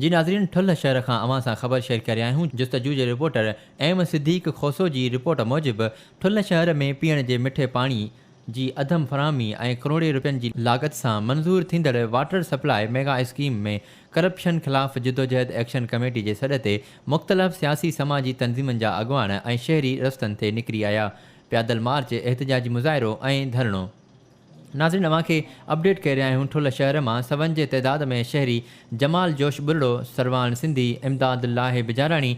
جي ناظرين ٺلهه شهر کان اوهان سان خبر شيئر ڪري آيا آهيون جستجو جي رپورٽر ايم صديق کوسو جي رپورٽ موجب ٺلهه شهر ۾ پيئڻ جي مٺي پاڻي جي عدم فراهمي ۽ ڪروڙين روپين جي لاڳت سان منظور ٿيندڙ water supply mega scheme ۾ corruption خلاف جدوجهد ايڪشن ڪميٽي جي سڏ تي مختلف سياسي سماجي تنظيمن جا اڳواڻ ۽ شهري رستن تي نڪري آيا پيادل مارچ احتجاجي مظاهرو ۽ ڌرڻو. ناظرين اوهان کي اپڊيٽ ڪري رهيا آهيون ٺلهه شهر مان سون جي تعداد ۾ شهري جمال جوش ٻرڙو، سرواڻ سنڌي، امداد الله بجاراڻي،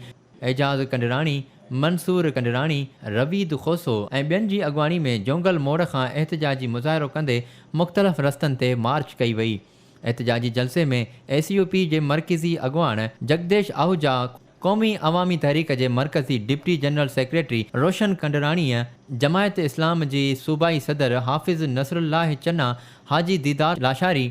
اعجاز ڪنڊراڻي، منصور ڪنڊراڻي، رويد کوسو ۽ ٻين جي اڳواڻي ۾ جونگل موڙ کان احتجاجي مظاهرو ڪندي مختلف رستن تي مارچ ڪئي وئي. احتجاجي جلسي ۾ ايس يو پي جي مرڪزي اڳواڻ جگديش آهوجا، قومي عوامي تحريڪ جي مرڪزي ڊپٽي جنرل سيڪريٽري روشن ڪنڊراڻيء، جماعت اسلام جي صوبائي صدر حافظ نصرالله چنا، حاجي ديدار لاشاري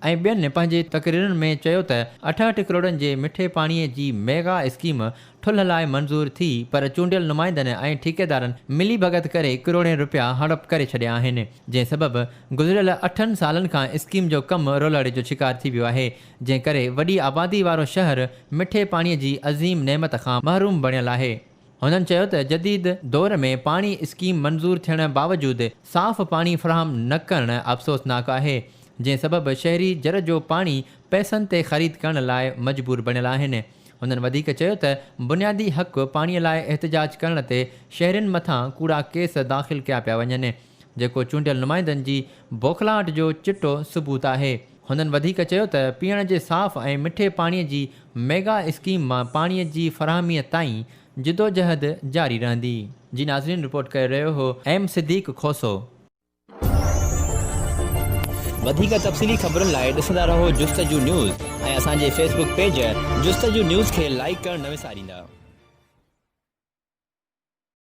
۽ ٻين پنهنجي تقريرن ۾ چيو ته 68 ڪروڙن جي مٺي پاڻي جي ميگا اسڪيم ٺلهه لاء منظور ٿي پر چونڊيل نمائندن ۽ ٺيڪيدارن ملي ڀڳت ڪري ڪروڙين رپيا هڙپ ڪري ڇڏيا آهن جنهن سبب گذريل اٺن سالن کان اسڪيم جو ڪم رولڙي جو شڪار ٿي ويو آهي جنهن ڪري وڏي آبادي وارو شهر مٺي پاڻي جي عظيم نعمت کان محروم بڻيل آهي. هنن چيو ته جديد دور ۾ پاڻي اسڪيم منظور ٿيڻ باوجود صاف پاڻي فراهم نه ڪرڻ افسوسناڪ آهي، جنهن سبب شهري جر جو پاڻي پئسن تي خريد ڪرڻ لاء مجبور بڻيل آهن. هنن وڌيڪ چيو ته بنيادي حق پاڻي لاء احتجاج ڪرڻ تي شهرين مٿان ڪوڙا ڪيس داخل ڪيا پيا وڃن، جيڪو چونڊيل نمائندن جي بوکلاهٽ جو چٽو ثبوت آهي. هنن وڌيڪ چيو ته پيئڻ جي صاف ۽ مٺي پاڻي جي ميگا اسڪيم مان پاڻي جي فراهمي تائين جدوجهد جاري رهندي. جي ناظرين رپورٽ ڪري رهيو هو ايم صديق کوسو. وڌيڪ تفصيلي خبرن لاء ڏسندا رهو جستجو نيوز ۽ اسان جي فيس بڪ پيج جستجو نيوز کي لائيڪ ڪرڻ نه وساريندا.